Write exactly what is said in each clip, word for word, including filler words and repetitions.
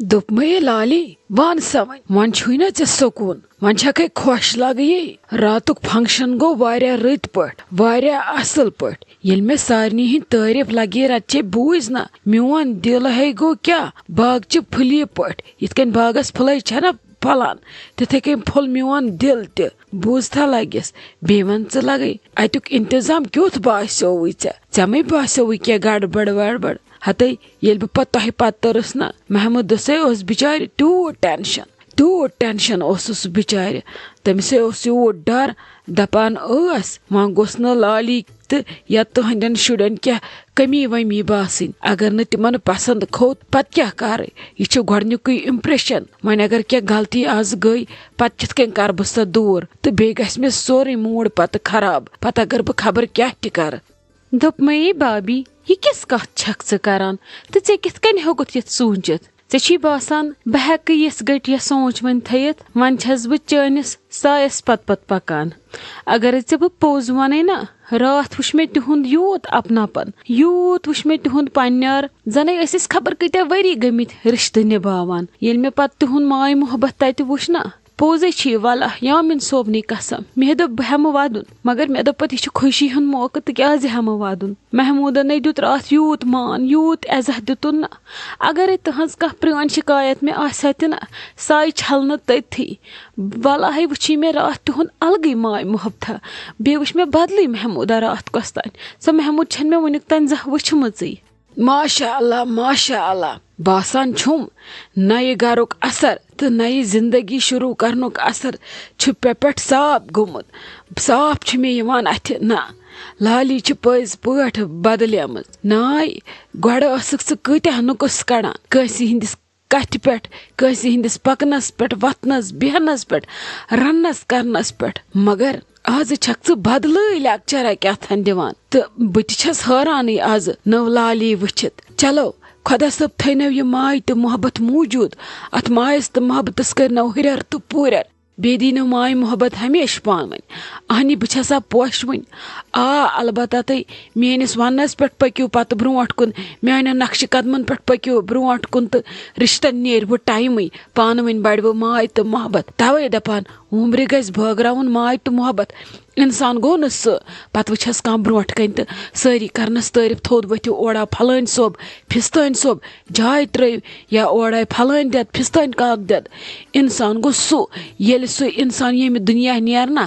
دوٚپمَے، "ہے لالی، وَن سا وۄنۍ، وۄنۍ چھُے نہ ژےٚ سکوٗن؟ وۄنۍ چھَکھَے خۄش لگہٕ یی؟ راتُک function گوٚو واریاہ رٕتۍ پٲٹھۍ، واریاہ اَصٕل پٲٹھۍ۔ ییٚلہِ مےٚ سارنٕے ہِنٛدۍ تعٲریٖف لگے رَتہٕ چے بوٗزۍ نہ، میون دِل ہے گوٚو کیٛاہ، باغچہِ پھٕلی پٲٹھۍ، یِتھ کٔنۍ باغس پھٕلے چھَنہ پھۄلان، تِتھَے کٔنۍ پھوٚل میون دِل تہِ۔ بوٗزتھا لگٮ۪س، بیٚیہِ وَن ژٕ لگے، اَتیُک انتظام کیُتھ باسیووُے ژےٚ؟ ژےٚ مَے باسیووُے کینٛہہ گڑبڑ وڑبڑ؟" ہتے ییٚلہِ بہٕ پتہٕ تۄہہِ پتہٕ توٚرُس نہ، محمودس ہے اوس بِچارِ تیوٗت tension، تیوٗت tension اوسُس سُہ بِچارِ۔ تٔمِس ہے اوس یوٗت ڈر، دپان ٲس، وۄنۍ گوٚژھ نہٕ لالی تہٕ یا تُہنٛدٮ۪ن شُرٮ۪ن کینٛہہ کمی ومی باسٕنۍ۔ اگر نہٕ تِمن پسند کھوٚت، پتہٕ کیٛاہ کرٕ؟ یہِ چھُ گۄڈنیُکُے impression۔ وۄنۍ اگر کینٛہہ غلطی آز گٔے، پتہٕ کِتھ کٔنۍ کرٕ بہٕ سۄ دوٗر؟ تہٕ بیٚیہِ گژھِ مےٚ سورُے mood پتہٕ خراب۔ پتہٕ اگر بہٕ خبر کیٛاہ تہِ کرٕ۔ دوٚپمَے، بابی، یہِ کِژھ کَتھ چھَکھ ژٕ کَران؟ تہٕ ژےٚ کِتھ کٔنۍ ہیوٚکُتھ یِتھ سوٗنٛچِتھ؟ ژےٚ چھی باسان، بہٕ ہٮ۪کہٕ یِژھ گٔٹیا سونٛچ وۄنۍ تھٲیِتھ؟ وۄنۍ چھَس بہٕ چٲنِس سایَس پَتہٕ پَتہٕ پَکان۔ اگرے ژےٚ بہٕ پوٚز وَنے نا، راتھ وٕچھ مےٚ تِہُنٛد یوٗت اَپناپَن، یوٗت وٕچھ مےٚ تِہُنٛد پنٛنیار، زَنَے ٲسۍ أسۍ خبر کۭتیٛاہ ؤری گٔمٕتۍ رِشتہٕ نِباوان۔ ییٚلہِ مےٚ پَتہٕ تِہُنٛد ماے محبت تَتہِ وٕچھ نا، پوٚزے چھُ یہِ، وَلہ یامِن صٲبنٕے قسم، مےٚ دوٚپ بہٕ ہٮ۪مہٕ وَدُن، مگر مےٚ دوٚپ پَتہٕ یہِ چھُ خوشی ہُنٛد موقعہٕ تہٕ کیٛازِ ہٮ۪مہٕ وَدُن؟ محموٗدَن نے دیُت راتھ یوٗت مان، یوٗت عزت دِتُن نہ۔ اگرے تٕہٕنٛز کانٛہہ پرٛٲنۍ شِکایت مےٚ آسہِ ہا تہِ نہ، سۄ آیہِ چھَلنہٕ تٔتھی۔ وَلہ ہے وٕچھی مےٚ راتھ تِہُنٛد الگٕے ماے محبتھا، بیٚیہِ وٕچھ مےٚ بدلٕے محموٗدہ راتھ کۄس تام۔ سۄ محموٗد چھَنہٕ مےٚ وٕنیُک تام زانٛہہ وٕچھمٕژٕے۔ ماشاء اللہ، ماشاء اللہ۔ باسان چھُم، نَیہِ گَرُک اثر تہٕ نَیہِ زِندگی شروٗع کرنُک اثر چھُ پے پٮ۪ٹھ صاف گوٚمُت۔ صاف چھُ مےٚ یِوان اَتھِ، نہ، لالی چھِ پٔزۍ پٲٹھۍ بدلیمٕژ۔ ناے، گۄڈٕ ٲسٕکھ ژٕ کۭتیٛاہ نُکُس کڑان، کٲنٛسہِ ہٕنٛدِس کتھِ پٮ۪ٹھ، کٲنٛسہِ ہٕنٛدِس پکنس پٮ۪ٹھ، وتھنس، بیہنس پٮ۪ٹھ، رننس کرنس پٮ۪ٹھ۔ مگر آز چھکھ ژٕ بدلٕے لیکچرا کیٛاہ تھن دِوان۔ تہٕ بہٕ تہِ چھس حٲرانٕے آز نٔو لالی وٕچھِتھ۔ چلو، خۄدا صٲب تھٲینو یہِ ماے تہٕ محبت موٗجوٗد۔ اتھ مایس تہٕ محبتس کٔرنو ہُرٮ۪ر تہٕ پوٗرٮ۪ر۔ بیٚیہِ دِینو ماے محبت ہمیشہٕ پانہٕ ؤنۍ۔ اہنی، بہٕ چھسا پوشوٕنۍ؟ آ، البتہ تُہۍ میٲنِس وننس پٮ۪ٹھ پٔکِو پتہٕ برونٛٹھ کُن، میانٮ۪ن نقشہِ قدمن پٮ۪ٹھ پٔکِو برونٛٹھ کُن تہٕ رشتن نیرِوٕ ٹایمٕے، پانہٕ ؤنۍ بڑِوٕ ماے تہٕ محبت۔ توے دپان، عمرِ گژھِ بٲگراوُن ماے تہٕ محبت۔ انسان گوٚو نہٕ سُہ، پتہٕ وٕچھس کانٛہہ برونٛٹھ کنہِ تہٕ سٲری کرنس تعٲریف، تھوٚد ؤتھِو اورا پھلٲنۍ صٲب، پھستٲنۍ صٲب، جاے ترٲیِو، یا اورے پھلٲنۍ دٮ۪د، پھستٲنۍ کاک دٮ۪د۔ انسان گوٚو سُہ، ییٚلہِ سُہ انسان ییٚمہِ دُنیا نیرنا،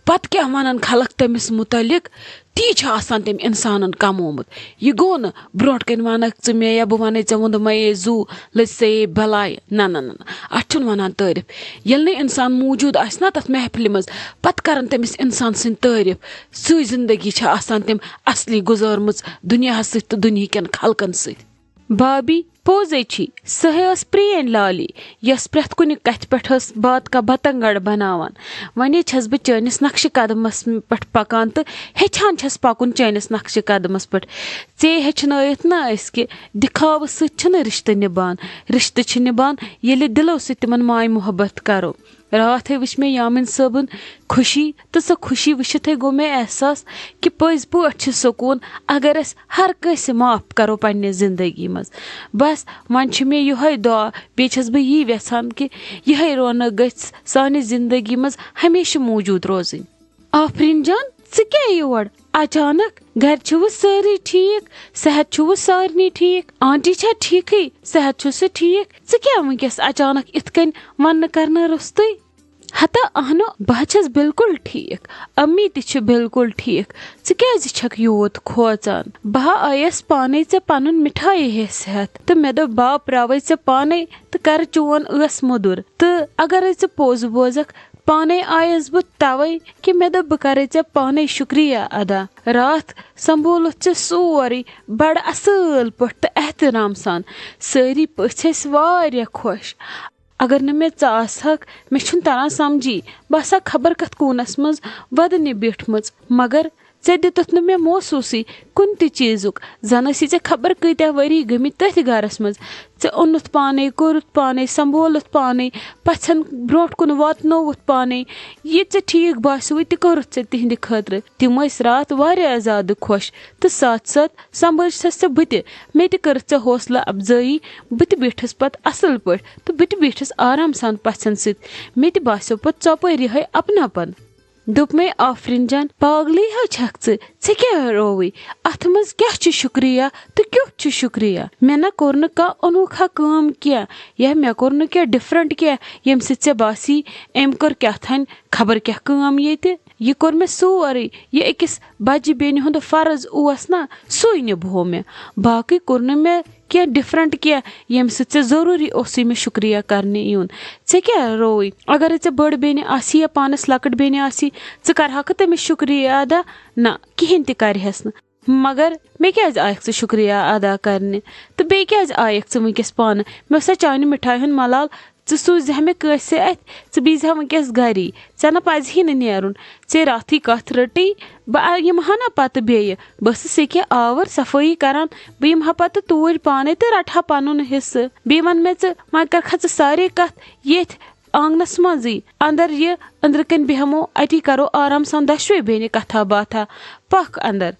پتہٕ کیٛاہ ونن خلق تٔمِس متعلق؟ تی چھُ آسان تٔمۍ انسانن کمومُت۔ یہِ گوٚو نہٕ برونٛٹھ کنہِ ونکھ ژٕ مےٚ یا بہٕ ونَے ژےٚ ووٚنُم مَے زُو لٔج ژےٚ بلاے۔ نہ، نہ، نہ، نہ۔ اتھ چھُنہٕ ونان تعٲریف۔ ییٚلہِ نہٕ انسان موٗجوٗد آسہِ نا تتھ محفلہِ منٛز، پتہٕ کرن تٔمِس انسان سٕنٛدۍ تعٲریف۔ سُے زندگی چھِ آسان تٔمۍ اصلی گُزٲرمٕژ دُنیاہس سۭتۍ تہٕ دُنہیٖکٮ۪ن خلقن سۭتۍ۔ بابی، پوٚزے چھی، سۄ ہے ٲس پرٛٲنۍ لالی، یۄس پرٛٮ۪تھ کُنہِ کتھِ پٮ۪ٹھ ٲس بات کا بتنگڑ بناوان۔ وۄنۍ چھس بہٕ چٲنِس نقشہِ قدمس پٮ۪ٹھ پکان تہٕ ہیٚچھان چھس پکُن چٲنِس نقشہِ قدمس پٮ۪ٹھ۔ ژےٚ ہیٚچھنٲیِتھ نہ أسۍ کہِ دِکھاوٕ سۭتۍ چھِنہٕ رشتہٕ نِبان، رشتہٕ چھِ نِبان ییٚلہِ دِلو سۭتۍ تِمن ماے محبت کرو۔ راتھے وٕچھ مےٚ یامِن صٲبُن خوشی، تہٕ سۄ خوشی وٕچھِتھے گوٚو مےٚ احساس کہِ پٔزۍ پٲٹھۍ چھِ سکوٗن اگر أسۍ ہر کٲنٛسہِ معاف کرو پننہِ زندگی منٛز۔ بس، وۄنۍ چھِ مےٚ یِہوٚے دعا، بیٚیہِ چھَس بہٕ یی یژھان کہِ یِہوٚے رونق گژھِ سانہِ زندگی منٛز ہمیشہِ موٗجوٗد روزٕنۍ۔ آفریٖن جان، ژٕ کیٛاہ یور؟ اچانک؟ گرِ چھِوٕ سٲری ٹھیٖک؟ صحت چھُوٕ سارنٕے ٹھیٖک؟ آنٹی چھا ٹھیٖکھٕے؟ صحت چھُ سُہ ٹھیٖک؟ ژٕ کیٛاہ وٕنکیٚس اچانک اِتھ کٔنۍ وننہٕ کرنہٕ روٚستُے؟ ہتا اہنو، بہٕ حظ چھَس بالکل ٹھیٖک، امی تہِ چھِ بالکل ٹھیٖک۔ ژٕ کیٛازِ چھَکھ یوٗت کھوژان؟ بہٕ ہا آیَس پانے ژےٚ پنُن مِٹھایہِ ہٮ۪س ہٮ۪تھ تہٕ مےٚ دوٚپ، بہٕ آو پراوے ژےٚ پانے تہٕ کرٕ چون ٲس موٚدُر۔ تہٕ اگرے ژٕ پوٚز بوزکھ، پانے آیَس بہٕ توے کہِ مےٚ دوٚپ، بہٕ کرے ژےٚ پانے شُکریہ ادا۔ راتھ سنبھولُتھ ژےٚ سورُے بڑٕ اصٕل پٲٹھۍ تہٕ احترام سان۔ سٲری پٔژھۍ ٲسۍ واریاہ خۄش۔ اگر نہٕ مےٚ ژٕ آسہکھ، مےٚ چھُنہٕ تران سمجھی، بہٕ آسہٕ ہا خبر کتھ کوٗنس منٛز ودنہِ بیٖٹھمٕژ۔ مگر ژےٚ دِتُتھ نہٕ مےٚ محسوٗسٕے کُنہِ تہِ چیٖزُک۔ زَن ٲسی ژےٚ خبر کۭتیٛاہ ؤری گٔمٕتۍ تٔتھۍ گَرَس منٛز۔ ژےٚ اوٚنُتھ پانَے، کوٚرُتھ پانَے، سنٛبھولُتھ پانَے، پَژھٮ۪ن برٛونٛٹھ کُن واتنووُتھ پانَے۔ یہِ ژےٚ ٹھیٖک باسیوُے تہِ کوٚرُتھ ژےٚ تِہِنٛدِ خٲطرٕ۔ تِم ٲسۍ راتھ واریاہ زیادٕ خۄش، تہٕ ساتھ ساتھ سنٛبھٲجتھَس ژےٚ بہٕ تہِ۔ مےٚ تہِ کٔرٕتھ ژےٚ حوصلہٕ اَفزٲیی۔ بہٕ تہِ بیٖٹھٕس پَتہٕ اَصٕل پٲٹھۍ، تہٕ بہٕ تہِ بیٖٹھٕس آرام سان پَژھٮ۪ن سۭتۍ۔ مےٚ تہِ باسیو پَتہٕ ژۄپٲرۍ یِہوٚے اَپناپَن۔ دوٚپمَے، "آفریٖن جان، پاگلٕے ہا چھَکھ ژٕ، ژےٚ کیٛاہ رووُے؟ اَتھ منٛز کیٛاہ چھُ شُکریہ تہٕ کیُتھ چھُ شُکریہ؟ مےٚ نہ کوٚر نہٕ کانٛہہ اوٚنوٗکھا کٲم کینٛہہ، یا مےٚ کوٚر نہٕ کینٛہہ ڈِفرنٛٹ کینٛہہ، ییٚمہِ سۭتۍ ژےٚ باسی، أمۍ کٔر کیٛاہ تھانۍ خبر کیٛاہ کٲم ییٚتہِ۔ یہِ کوٚر مےٚ سورُے، یہِ أکِس بَجہِ بیٚنہِ ہُنٛد فرض اوس نا، سُے نِبھوو مےٚ۔ باقٕے کوٚر نہٕ مےٚ کینٛہہ ڈِفرنٛٹ کینٛہہ، ییٚمہِ سۭتۍ ژےٚ ضروٗری اوسُے مےٚ شُکریہ کَرنہِ یُن۔ ژےٚ کیٛاہ رووُے؟ اگرے ژےٚ بٔڑ بیٚنہِ آسی یا پانَس لۄکٕٹ بیٚنہِ آسی، ژٕ کَرٕہاکھٕ تٔمِس شُکریہ ادا؟ نہ، کِہیٖنۍ تہِ کَرِہَس نہٕ۔ مگر مےٚ کیٛازِ آیَکھ ژٕ شُکریہ ادا کَرنہِ؟ تہٕ بیٚیہِ کیٛازِ آیَکھ ژٕ وٕنۍکٮ۪س پانہٕ؟ مےٚ اوسا چانہِ مِٹھایہِ ہُنٛد مَلال؟ ژٕ سوٗزِہا مےٚ کٲنٛسہِ اَتھِ، ژٕ بیٖزِہا وٕنۍکٮ۪س گَری۔ ژےٚ نہ پَزِہی نہٕ نیرُن۔ ژےٚ راتھٕے کَتھ رٔٹٕے، بہٕ آ-، یِمہٕ ہا نہ پَتہٕ بیٚیہِ۔ بہٕ ٲسٕس ییٚکیٛاہ آوٕر صفٲیی کَران، بہٕ یِمہٕ ہا پَتہٕ توٗرۍ پانَے تہٕ رَٹہٕ ہا پَنُن حِصہٕ۔ بیٚیہِ وَن مےٚ ژٕ، وۄنۍ کَرکھا ژٕ سارے کَتھ ییٚتھۍ آنٛگنَس منٛزٕے؟ اَندَر یہِ أنٛدرٕ کَنۍ بیٚہمو، اَتی کَرو آرام سان دۄشوَے بیٚنہِ کَتھا باتھا۔ پَکھ اَندَر۔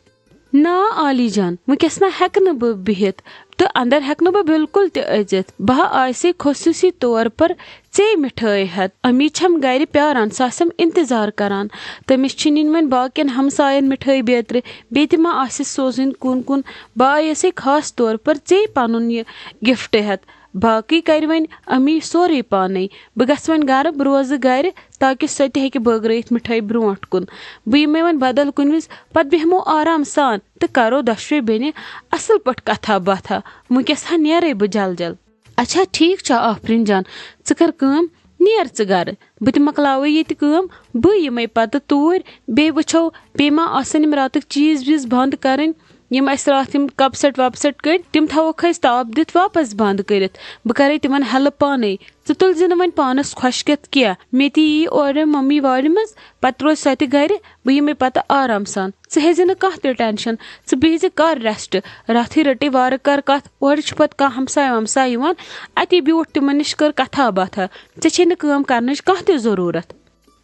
نا عالی جان، وٕنکیٚس نہ ہیٚکہٕ نہٕ بہٕ بِہِتھ تہٕ اندر ہیٚکہٕ نہٕ بہٕ بالکل تہِ أژِتھ۔ بہٕ ہا آیسے خصوٗصی طور پر ژے مِٹھٲے ہیٚتھ۔ امی چھم گرِ پیاران، سۄ آسٮ۪م انتظار کران۔ تٔمِس چھِ نِنۍ وۄنۍ باقین ہمساین مِٹھٲے بیترِ، بیٚیہِ تہِ ما آسٮ۪س سوزٕنۍ کُن کُن۔ بہٕ آیسے خاص طور پر ژے پنُن یہِ گفٹ ہیٚتھ۔ باقٕے کرِ وۄنۍ امی سورُے پانے۔ بہٕ گژھٕ وۄنۍ گرٕ، بہٕ روزٕ گرِ، تاکہ سۄ تہِ ہیٚکہِ بٲگرٲیِتھ مِٹھٲے برونٛٹھ کُن۔ بہٕ یِمے وۄنۍ بدل کُنہِ وِزِ، پتہٕ بیٚہمو آرام سان تہٕ کرو دۄشوے بیٚنہِ اصل پٲٹھۍ کتھا باتھا۔ وٕنکیٚس ہا نیرے بہٕ جل جل۔ اچھا، ٹھیٖک چھا آفریٖن جان، ژٕ کر کٲم، نیر ژٕ گرٕ، بہٕ تہِ مۄکلاوے ییٚتہِ کٲم، بہٕ یِمے پتہٕ توٗرۍ، بیٚیہِ وٕچھو بیٚیہِ ما آسن یِم راتٕکۍ چیٖز ویٖز بند کرٕنۍ۔ یِم اَسہِ راتھ یِم کپ سیٹ وپ سیٹ کٔڑۍ، تِم تھاووکھ أسۍ تاپھ دِتھ واپس بند کٔرِتھ۔ بہٕ کرے تِمن ہیلپ پانے۔ ژٕ تُلۍ زِ نہٕ وۄنۍ پانس خۄشکیتھ کینٛہہ۔ مےٚ تہِ یی اورٕ ممی وارِ منٛز، پتہٕ روزِ سۄ تہِ گرِ، بہٕ یِمے پتہٕ آرام سان۔ ژٕ ہیزِ نہٕ کانٛہہ تہِ ٹینشن، ژٕ بِہزِ کر ریسٹ۔ راتھٕے رٔٹے وارٕ کر کتھ، اورٕ چھُ پتہٕ کانٛہہ ہمساے ومساے یِوان، اتی بیوٗٹھ تِمن نِش کر کتھا باتھا۔ ژےٚ چھے نہٕ کٲم کرنٕچ کانٛہہ تہِ ضروٗرت۔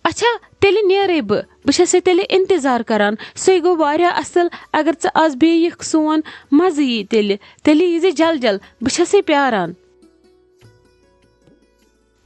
اچھا، تیٚلہِ نیرے بہٕ۔ بہٕ چھسے تیٚلہِ انتظار کران۔ سُے گوٚو واریاہ اصل۔ اگر ژٕ از بیٚیہِ یِکھ، سون مزٕ یی تیٚلہِ۔ تیٚلہِ ییٖزِ جل جل۔ بہٕ چھسے پیاران۔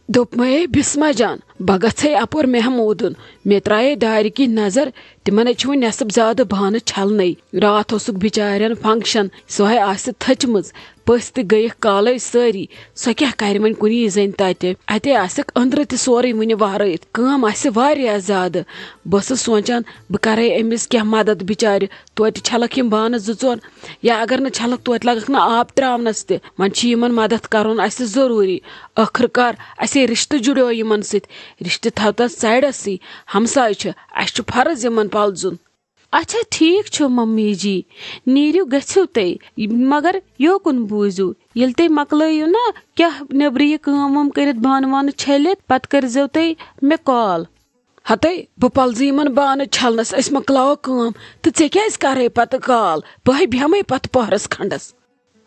دوٚپمَے، "بسمہ جان، بہٕ گژھے اپور محمودُن۔ مےٚ ترٛایے دارِ کِنۍ نظر، تِمن ہے چھِ وۄنۍ نٮ۪صٕب زیادٕ بانہٕ چھلنَے۔ راتھ اوسُکھ بِچارٮ۪ن فنکشن، سۄ ہے آسہِ تھٔچمٕژ۔ پٔژھۍ تہِ گٔیَکھ کالَے سٲری۔ سۄ کیٛاہ کَرِ وۄنۍ کُنی زٔنۍ تَتہِ؟ اَتے آسٮ۪کھ أنٛدرٕ تہِ سورُے وٕنہِ وَہرٲیِتھ۔ کٲم آسہِ واریاہ زیادٕ۔" بہٕ ٲسٕس سونٛچان، بہٕ کَرَے أمِس کینٛہہ مدد بِچارِ۔ توتہِ چھَلَکھ یِم بانہٕ زٕ ژور، یا اگر نہٕ چھَلَکھ، توتہِ لَگَکھ نہٕ آب ترٛاونَس تہِ۔ وۄنۍ چھِ یِمَن مدد کَرُن اَسہِ ضروٗری۔ ٲخٕر کار اَسے رِشتہٕ جُڑیو یِمَن سۭتۍ۔ رِشتہٕ تھاو تَتھ سایڈَسٕے۔ ہمساے چھِ، اَسہِ چھُ فرض یِمَن پَلزُن۔ اچھا، ٹھیٖک چھُ ممی جی، نیٖرِو گٔژھِو تُہۍ، مگر یوکُن بوٗزِو، ییٚلہِ تُہۍ مۄکلٲیِو نا کیٛاہ نیٚبرٕ یہِ کٲم وٲم کٔرِتھ، بانہٕ وانہٕ چھٔلِتھ، پتہٕ کٔرۍزیو تُہۍ مےٚ کال۔ ہتے، بہٕ پلزٕ یِمن بانہٕ چھلنس، أسۍ مۄکلاوو کٲم، تہٕ ژےٚ کیٛازِ کرے پتہٕ کال؟ بہٕ ہے بیٚہمے پتہٕ پٔہرس کھنڈس۔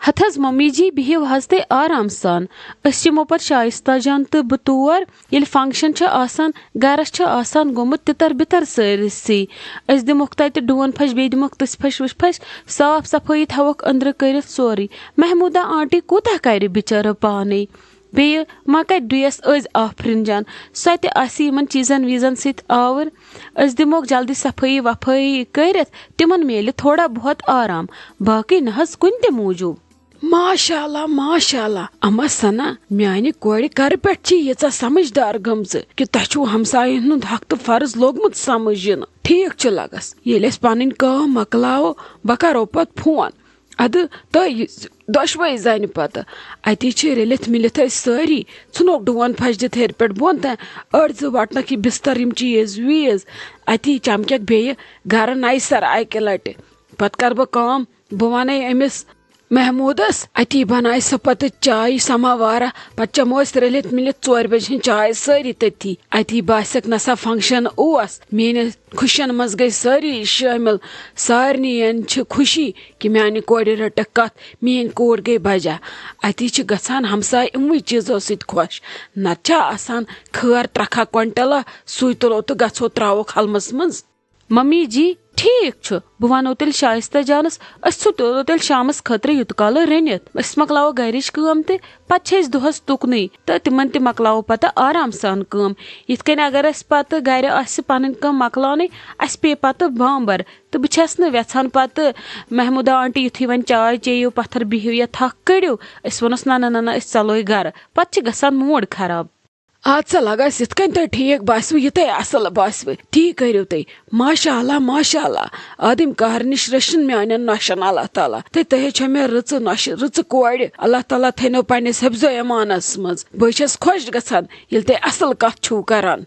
ہتہٕ حظ ممی جی، بِہِو حظ تُہۍ آرام سان۔ أسۍ یِمو پتہٕ شایستہ جان تہٕ بہٕ تور۔ ییٚلہِ فنکشن چھُ آسان، گرس چھُ آسان گوٚمُت تِتر بِتر سٲرسٕے۔ أسۍ دِموکھ تتہِ ڈون پھش، بیٚیہِ دِموکھ تٕژھ پھش وٕژھ پھش، صاف صفٲیی تھاووکھ أنٛدرٕ کٔرِتھ سورُے۔ محموٗدہ آنٹی کوٗتاہ کرِ بِچٲرٕ پانے؟ بیٚیہِ ما کتہِ ڈُیس أزۍ آفرین جان؟ سۄ تہِ آسہِ یِمن چیٖزن ویٖزن سۭتۍ آوٕر۔ أسۍ دِموکھ جلدی صفٲیی وفٲیی کٔرِتھ، تِمن میلہِ تھوڑا بہت آرام، باقٕے نہ حظ کُنہِ تہِ موٗجوٗب۔ ماشاء اللہ، ماشاء اللہ۔ اما ثنا، میانہِ کورِ کرٕ پٮ۪ٹھ چھِ ییٖژاہ سمجھدار گٔمژٕ کہِ تۄہہِ چھُو ہمساین ہُنٛد حق تہٕ فرض لوگمُت سمجھ یِنہٕ۔ ٹھیٖک چھُ لگس، ییٚلہِ أسۍ پنٕنۍ کٲم مۄکلاوو، بہٕ کرو پتہٕ فون۔ ادٕ تُہۍ یہِ دۄشوے زنہِ پتہٕ۔ اتی چھِ رٔلِتھ مِلِتھ أسۍ سٲری۔ ژھٕنوکھ ڈون پھش دِتھ ہیٚرِ پٮ۪ٹھ بۄن تام، أڑۍ زٕ وٹنکھ یہِ بستر، یِم چیٖز ویٖز۔ اتی چمککھ بیٚیہِ گرٕ نَیہِ سرٕ اکہِ لٹہِ۔ پتہٕ کرٕ بہٕ کٲم، بہٕ ونے أمِس محمودس اتی بنایہِ سۄ پتہٕ چاے سماوارا۔ پتہٕ چمو أسۍ رٔلِتھ مِلِتھ ژورِ بجہِ ہٕنٛز چاے سٲری تٔتھی۔ اتی باسٮ۪کھ نسا function اوس۔ میٲنۍ خوشین منٛز گٔے سٲری شٲمِل۔ سارنٕے چھِ خوشی کہِ میانہِ کورِ رٔٹٕکھ کتھ، میٲنۍ کوٗر گٔے بجا۔ اتی چھِ گژھان ہمساے یِموٕے چیٖزو سۭتۍ خۄش۔ نتہٕ چھا آسان خٲر ترکھا کوینٹلا، سُے تُلو تہٕ گژھو تراوو خلمس منٛز۔ ممی جی، ٹھیک چھُ، بہٕ ونو تیٚلہِ شایستہ جانس، أسۍ ژھُ تُلو تیٚلہِ شامس خٲطرٕ یوت کالہٕ رٔنِتھ۔ أسۍ مۄکلاوو گرِچ کٲم تہِ، پتہٕ چھِ أسۍ دۄہس تُکنُے تہٕ تِمن تہِ مۄکلاوو پتہٕ آرام سان کٲم۔ یِتھ کٔنۍ اگر اسہِ پتہٕ گرِ آسہِ پنٕنۍ کٲم مۄکلاونٕے، اسہِ پیٚیہِ پتہٕ بامبر۔ تہٕ بہٕ چھس نہٕ ویژھان پتہٕ محمودہ آنٹی یُتھُے وۄنۍ چاے چیٚیِو، پتھر بِہِو یا تھکھ کٔڑِو، أسۍ ونس، نہ نہ نہ نہ، أسۍ ژلوے گرٕ، پتہٕ چھِ گژھان mood خراب۔ اد سا لگس یِتھ کٔنۍ تۄہہِ ٹھیک باسِوٕ، یہِ تۄہہِ اصل باسِوٕ، تی کٔرِو تُہۍ۔ ماشاء اللہ، ماشاء اللہ، آدم کار نِش رٔچھِن میانٮ۪ن نۄشن اللہ تعالیٰ۔ تہٕ تۄہہِ چھو مےٚ رٕژٕ نۄشہِ، رٕژٕ کورِ، اللہ تعالیٰ تھٲینو پننِس حفظ و ایمانس منٛز۔ بہٕ چھس خۄش گژھان ییٚلہِ تُہۍ اصل کتھ چھِو کران۔